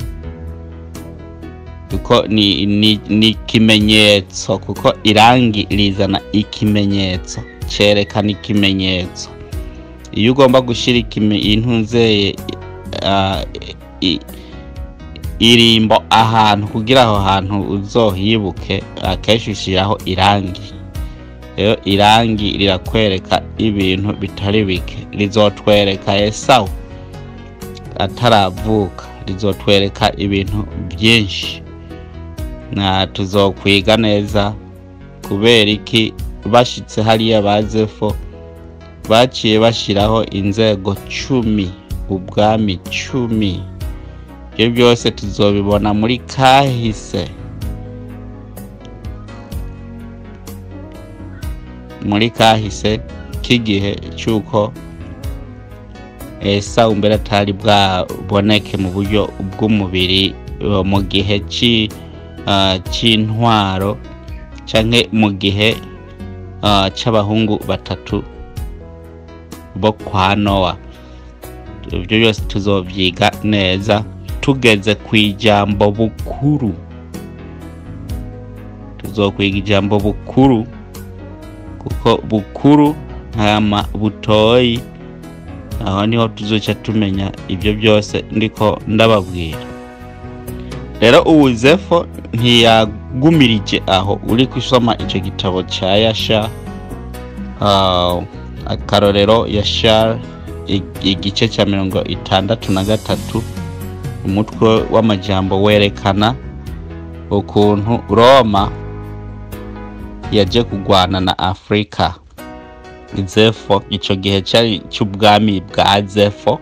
kuko ni ikimenyetso, kuko irangi rizana ikimenyetso, cerekana ikimenyetso. Iyo ugomba gushira intunzeye irimbo ahantu kugira aho hantu uzohibuke, akenshi ushiraho irangi. Rero irangi rirakwereka ibintu bitari bike. Rizotwereka Esawu ataravuka, rizotwereka ibintu byinshi, na tuzokwiga neza kubera iki bashitse hariya bazefo baciye bashiraho inzego 10, ubwami 10. Ibyo byose tuzobibona muri kahise, muri kahise k'igihe cy'uko Esawu mbere atari bwaboneke mu buryo bw'umubiri, mu gihe c'intwaro canke mu gihe c'abahungu batatu bo kwa Nowa. Ibyo byose tuzovyiga neza tugeze kw'ijambo bukuru. Tuzokwiga ijambo bukuru, kuko bukuru hama butoyi, aho niho tuzoca tumenya ibyo byose ndiko ndababwira. Rero ubu Zefo ntiyagumirije aho. Uri kusoma ico gitabo ca Yasha, akarorero Yasha igice ca 63, umutwe w'amajambo werekana ukuntu Roma yaje kugwana na Afrika. Zefo ico gihe cari c'ubwami bwa Zefo,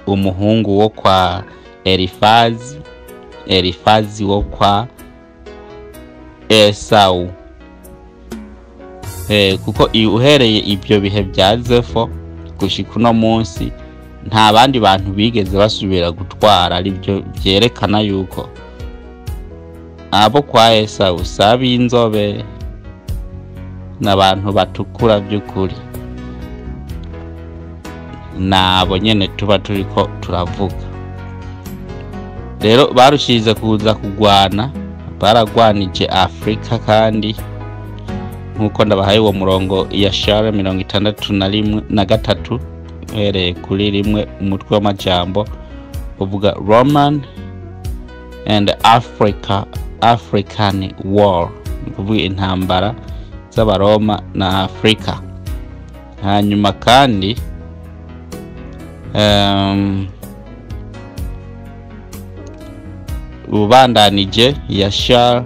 umuhungu wo kwa Elifazi, Elifazi wo kwa Esau. Kuko uhereye ibyo bihe bya Zefo gushika uno munsi nta bandi bantu bigeze basubira gutwara, aribyo byerekana yuko abo kwa Esau sabi inzobe n'abantu batukura by'ukuri, nabo nyene tuba turiko turavuga. Rero barushize kuza kugwana, baragwanije Afrika, kandi nkuko ndabahaye uwo murongo ya Shara 61 na 3 uhereye kuri 1, umutwe w'amajambo uvuga Roman and African War, ni kuvuga intambara z'Abaroma na Afrika. Hanyuma kandi ubandanije Yashari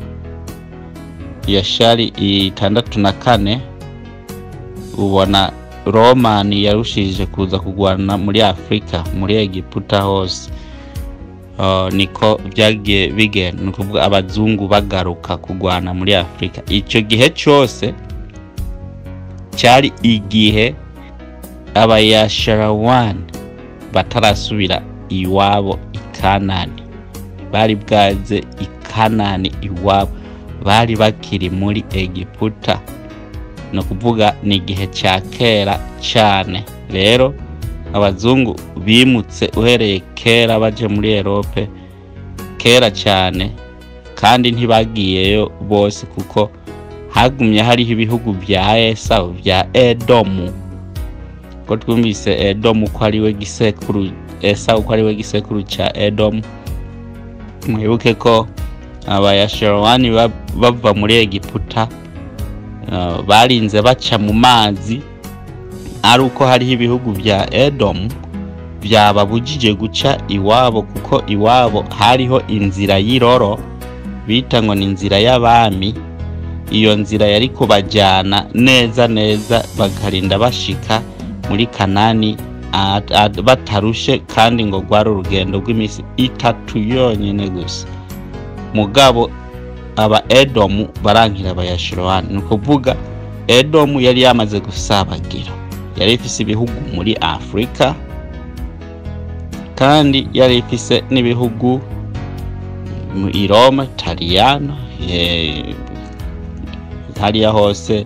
64, ubona Romani yarushije kuza kugwana muri Afrika, muri Egiputa hose. Niko byagiye bigenda, ni ukuvuga abazungu bagaruka kugwana muri Afrika. Icyo gihe cyose cyari igihe abayasharawani batarasubira iwabo i Kanani, bari bwaze i Kanani iwabo, bari bakiri muri Egiputa. Ni ukuvuga ni igihe cya kera cyane. Rero abazungu bimutse uhereye kera baje muri Erope kera cyane, kandi ntibagiyeyo bose kuko hagumye hariho ibihugu bya Esawu bya Edomu. Ko twumvise Edomu ko ari we gisekuru, Esawu ko ari we gisekuru cya Edomu. Mwibuke ko abayasharowani bava muri Egiputa barinze baca mu mazi, ari uko hariho ibihugu bya Edomu byababujije guca iwabo, kuko iwabo hariho inzira y'iroro bita ngo ni inzira y'abami. Iyo nzira yari kubajyana neza neza bakarinda bashika muri Kanani batarushe, kandi ngo rwari urugendo rw'iminsi 3 yonyine gusa. Mugabo aba Edomu barankira abayashirowani. Ni ukuvuga Edomu yari yamaze gusabagira, yari ifise ibihugu muri Afrika, kandi yari ifise n'ibihugu mu Roma, Taliyano, hariya hose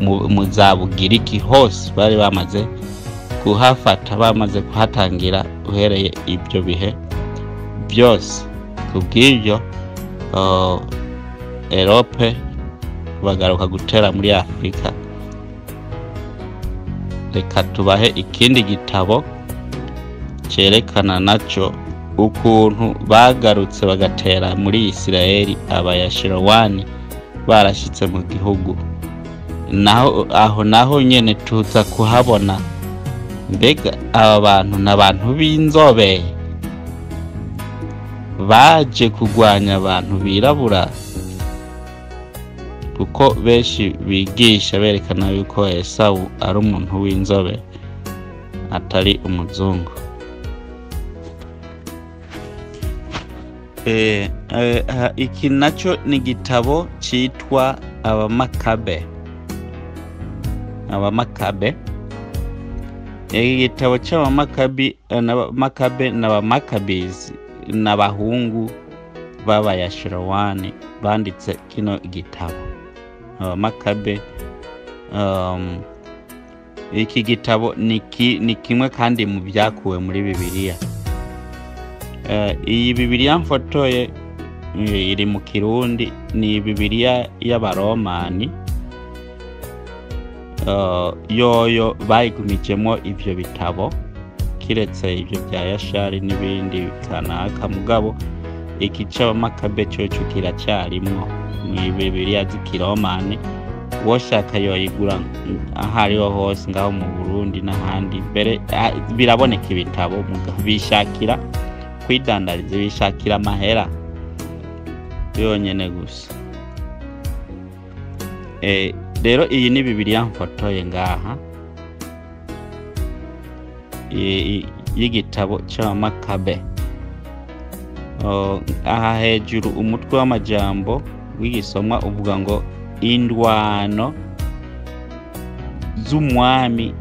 mu za Bugiriki hose bari bamaze kuhafata, bamaze kuhatangira uhereye ibyo bihe byose. Kubw'ibyo Erope bagaruka gutera muri Afrika. Reka tubahe ikindi gitabo cyerekana nacyo ukuntu bagarutse bagatera muri Isirayeli abayashirowani barashitse mu gihugu. Naho aho naho nyene tuza kuhabona mbega aba bantu n'abantu b'inzobe baje kugwanya abantu birabura, kuko benshi bigisha berekana yuko Esawu ari umuntu w'inzobe atari umuzungu. Iki nacyo ni igitabo cyitwa Abamakabe. Abamakabe, iki gitabo cy'Abamakabi n'Abamakabe n'Abamakabizi n'abahungu b'Abayashirowani banditse kino gitabo Abamakabe. Iki gitabo ni kimwe kandi mu byakuwe muri Bibiliya. Iyi Bibiliya mfotoye iri mu Kirundi, ni Bibiliya y'Abaromani. Yoyo bayigumijemo ivyo bitabo kiretse ivyo bya Yashari n'ibindi kanaka, mugabo iki c'Abamakabe coco kiracyarimwo mu Bibiliya z'Ikiromani. Uwoshaka yoyigura aho ariho hose ngaho mu Burundi n'ahandi, mbere biraboneka ibitabo, bishakira kwidandariza, bishakira amahera yonyene gusa. Rero iyi ni Bibiliya mfotoye ngaha y'igitabo c'Abamakabe. Aha hejuru umutwe w'amajambo w'igisomwa uvuga ngo indwano z'umwami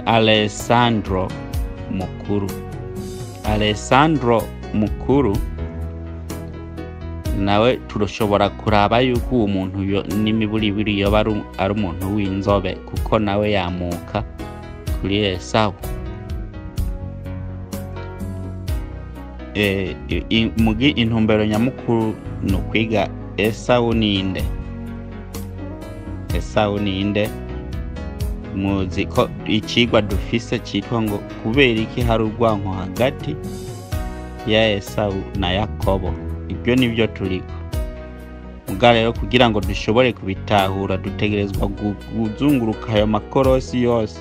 Alessandro Mukuru. Alessandro Mukuru nawe turashobora kuraba yuko uwo muntu n'imiburiburi yoba ari umuntu w'inzobe, kuko nawe yamuka kuri Esawu. Mugi intumbero nyamukuru ni ukwiga Esawu ninde. Esawu ninde? Muzi ko ikigwa dufise cyitwa ngo kubera iki hari urwanko hagati ya Esawu na Yakobo. Ibyo nibyo turiko. Muga rero kugira ngo dushobore kubitahura dutegerezwa kuzunguruka ayo makorosi yose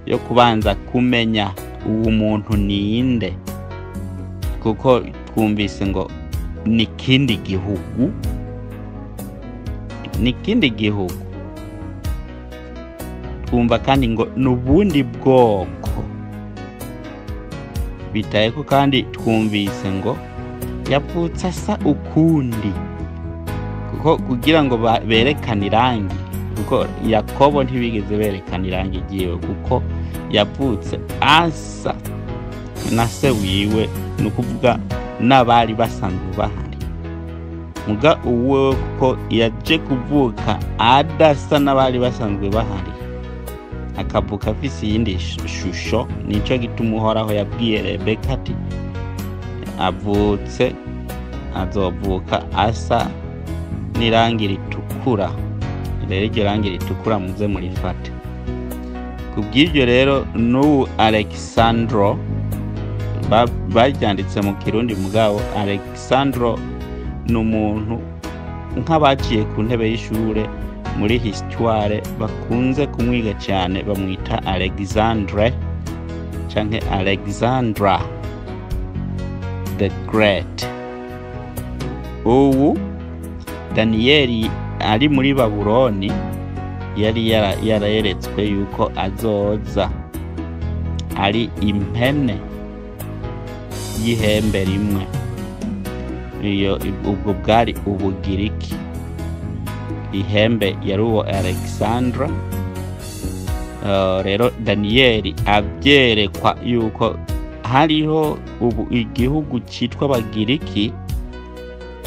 yo kubanza kumenya uwo muntu ninde, kuko twumvise ngo ni kindi gihugu, ni kindi gihugu. Twumva kandi ngo n'ubundi bwoko bitaye ko, kandi twumvise ngo yavutse asa ukundi, kuko kugira ngo berekane irangi, kuko Yakobo ntibigeze berekana irangi ryiwe, kuko yavutse asa na se wiwe, ni ukuvuga n'abari basanzwe bahari. Muga uwo kuko yaje kuvuka adasa n'abari basanzwe bahari, akavuka afise iyindi shusho. Nico gituma Uhoraho yabwiye Rebeka ati avutse azovuka asa n'irangi ritukura. Rero iryo rangi ritukura muze murifate. Kubw'ibyo rero n'ubu Alexandro baryanditse mu Kirundi, mugabo Alexandro ni umuntu nk'abaciye ku ntebe y'ishure muri histoire bakunze kumwiga cyane, bamwita Alexandre canke Alexandra the Great. Ubu Daniyeli ari muri Babuloni yari yareretswe yuko azoza ari impene y'ihembe rimwe. Iyo ubwo bwari Ubugiriki, ihembe yari uwo Alexandra. Rero Daniyeli abyerekwa yuko hariho ubu igihugu cyitwa Abagiriki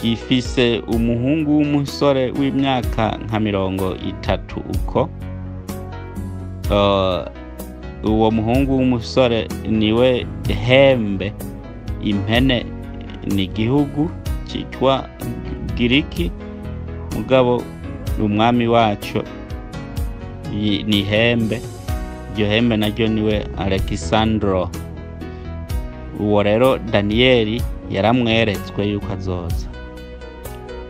gifise umuhungu w'umusore w'imyaka nka 30 uko. Uwo muhungu w'umusore niwe hembe, impene ni igihugu cyitwa Giriki, mugabo umwami wacu ni hembe, iryo hembe naryo niwe Alexandro. Uwo rero Daniyeli yaramweretswe yuko azoza.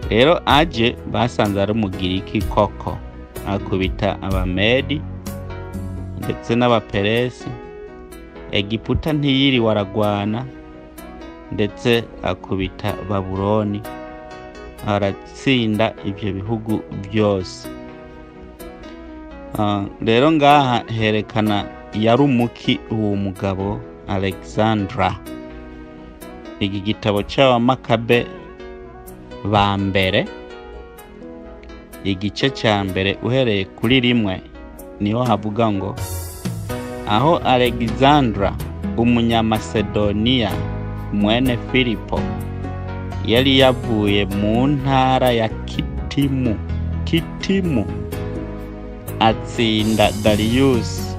Rero aje basanze ari Umugiriki koko, akubita Abamedi ndetse n'Abaperesi. Egiputa ntiyiriwe aragwana, ndetse akubita Babuloni, aratsinda ibyo bihugu byose. Rero ngaha herekana yari umuki uwo mugabo Alexandra. Iki gitabo c'Abamakabe ba mbere, igice cya mbere uhereye kuri 1, niho havuga ngo aho Alexandra Umunyamasedoniya mwene Filipo yari yavuye mu ntara ya Kitimu atsinda Darius,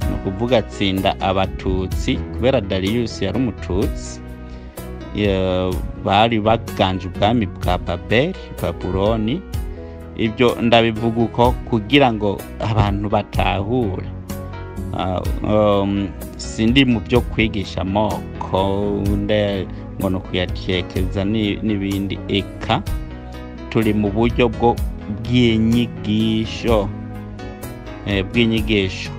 ni ukuvuga atsinda Abatutsi, kubera Darius yari Umututsi, bari baganje ubwami bwa Babeli, Babuloni. Ibyo ndabivuga uko kugira ngo abantu batahure. Sindi mu byo kwigisha amoko ngo no kuyatekeza n'ibindi, eka turi mu buryo bwo bw'inyigisho, bw'inyigisho.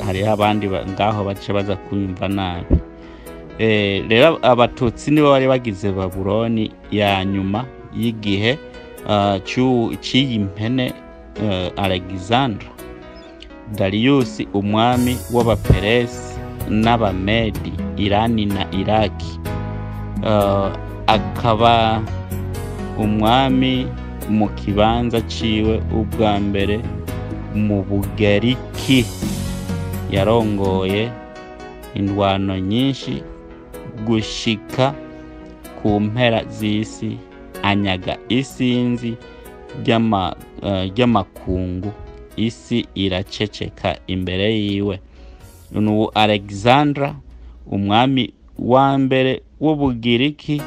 Hariho abandi ngaho bace baza kunyumva nabi. Rero Abatutsi nibo bari bagize Babuloni ya nyuma y'igihe cy'iyi mpene Alexandra. Darius umwami w'Abaperesi n'Abamedi, Irani na Iraki, akaba umwami mu kibanza ciwe ubwa mbere mu Bugeriki. Yarongoye indwano nyinshi gushika ku mpera z'isi, anyaga isinzi ry'amakungu, isi iraceceka imbere yiwe. Nuwo Alexandra umwami wa mbere w'Ubugiriki.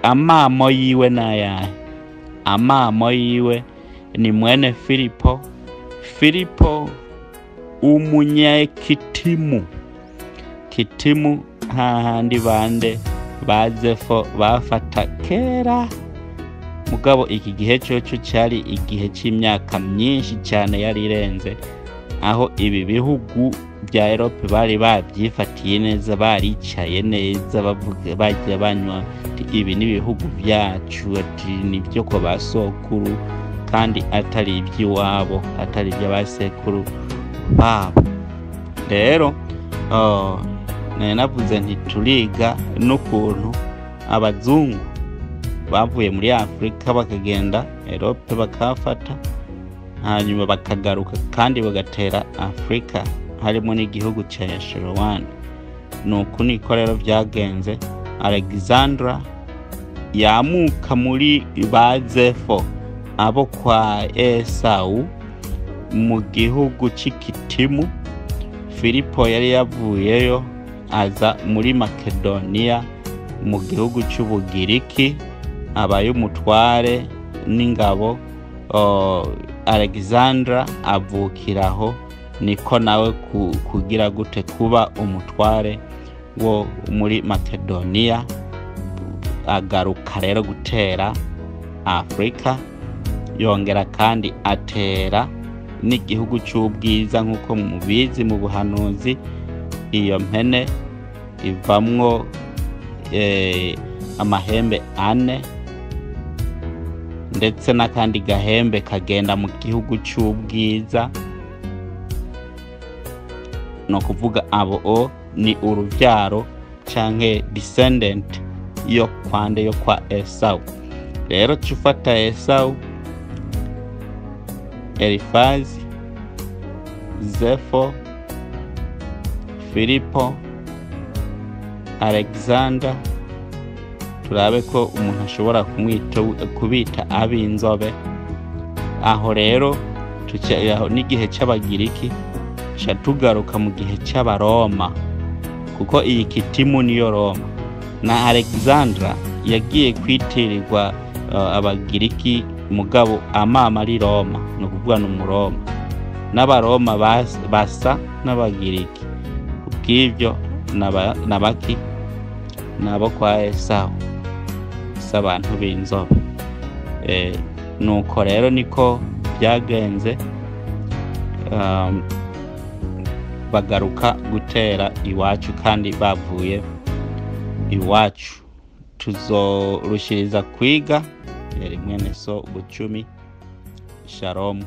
Amamo yiwe n'ayahe? Amamo yiwe ni mwene Filipo, Filipo Umunyakitimu. Kitimu hahandi bande bazefo bafata kera, mugabo iki gihe cyoco cyari igihe cy'imyaka myinshi cyane yari irenze, aho ibi bihugu bya Europe bari babyifatiye neza, baricaye neza, bavuga bajya banywa, ibi ni ibihugu byacu, ati nibyo ko basokuru. kandi atari iby'iwabo, atari iby'abasekuru babo. Rero nari navuze nti turiga n'ukuntu abazungu bavuye muri Afurika bakagenda Erope bakahafata, hanyuma bakagaruka kandi bagatera Afurika, harimo n'igihugu cya Yasharowani. Nuku niko rero byagenze. Alexandra yamuka muri ba Zefo abo kwa Esawu mu gihugu cy'Ikitimu. Filipo yari yavuyeyo aza muri Makedoniya mu gihugu cy'Ubugiriki, abaye umutware n'ingabo. Alexandra avukiraho, niko nawe kugira gute kuba umutware wo muri Makedoniya. Agaruka rero gutera Afurika, yongera kandi atera n'igihugu cy'ubwiza. Nk'uko mubizi mu buhanuzi, iyo mpene ivamwo amahembe ane, ndetse n'akandi gahembe kagenda mu gihugu cy'ubwiza. Ni ukuvuga abo o ni urubyaro canke descendant yo kwande yo kwa Esawu. Rero cufata Esawu, Elifazi, Zefo, Filipo, Alexander, turabe ko umuntu ashobora kumwita kubita ab'inzobe. Aho rero aho n'igihe c'Abagiriki, ca tugaruka mu gihe c'Abaroma, kuko iyi Kitimu niyo Roma. Na Alexandra yagiye kwitirirwa Abagiriki, mugabo amama ari Roma, ni ukuvuga ni Umuroma. N'Abaroma basa n'Abagiriki, kubw'ibyo nabaki nabo kwa Esawu, si abantu b'inzobe. Nuko rero niko byagenze, bagaruka gutera iwacu kandi bavuye iwacu. Tuzorushiriza kwiga. Yari mwene so Bucumi. Shalom.